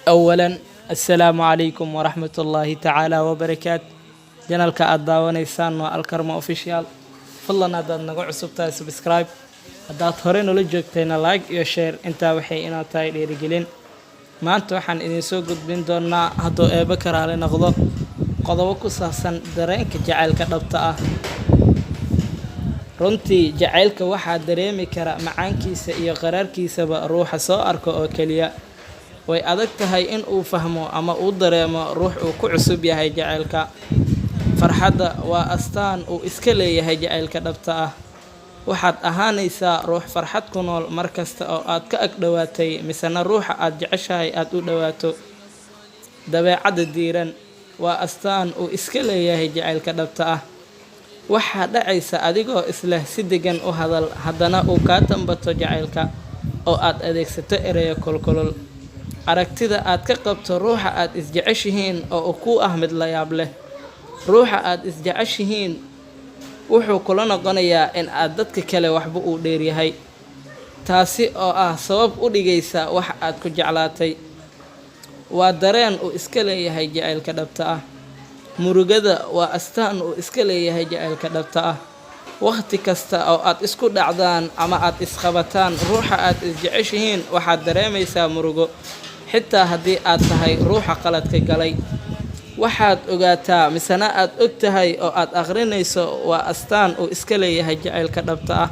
Awalan, assalaamu calaykum waraxmat ullaahi tacaala wabarakaatu. Channelka aad daawanaysaan waa Alkarma Official. Fadlan, haddaad naga cusub tahay, subscribe. Haddaad hore nala joogtayna, like iyo share. Intaa waxay inoo tahay dhiirigelin. Maanta waxaan idinsoo gudbin doonaa, hadduu Eebo karaale noqdo, qodobo ku saabsan dareenka jacaylka dhabta ah. Runtii, jacaylka waxaa dareemi kara macaankiisa iyo qaraarkiisaba ruuxa soo arko oo keliya. Way adag tahay in uu fahmo ama uu dareemo ruux uu ku cusub yahay jacaylka. Farxadda waa astaan uu iska leeyahay jacaylka dhabta ah. Waxaad ahaanaysaa ruux farxad ku nool mar kasta oo aad ka ag dhowaatay misena ruuxa aad jeceshahay aad u dhowaato. Dabeecadda diiran waa astaan uu iska leeyahay jacaylka dhabta ah. Waxaa dhacaysa adigoo isleh si degan u hadal, haddana uu kaa tambato jacaylka oo aad adeegsato ereyo kulkulul. Aragtida aad ka qabto ruuxa aad isjeceshihiin oo ku ah mid la yaab leh. Ruuxa aad isjeceshihiin wuxuu kula noqonayaa in aad dadka kale waxba uu dheeryahay, taasi oo ah sabab u dhigaysa wax aad ku jeclaatay. Waa dareen uu iska leeyahay jacaylka dhabta ah. Murugada waa astaan uu iska leeyahay jacaylka dhabta ah. Waqti kasta oo aad isku dhacdaan ama aad isqabataan ruuxa aad isjeceshihiin, waxaad dareemaysaa murugo, xitaa haddii aad tahay ruuxa qaladka galay. Waxaad ogaataa misena aad og tahay oo aad aqrinayso waa astaan uu iska leeyahay jacaylka dhabta ah.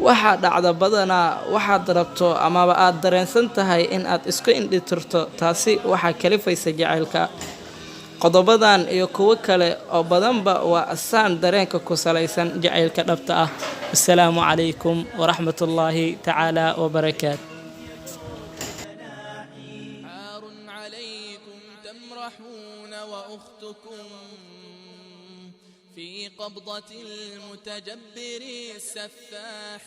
Waxaa dhacda badanaa waxaad rabto amaba aad dareensan tahay in aad isku indhitirto. Taasi waxaa kalifaysa jacaylka. Qodobadan iyo kuwo kale oo badanba waa astaan dareenka ku salaysan jacaylka dhabta ah. Wasalaamu calaykum waraxmatullaahi tacaala wabarakaatu. عار عليكم تمرحون وأختكم في قبضة المتجبر السفاح.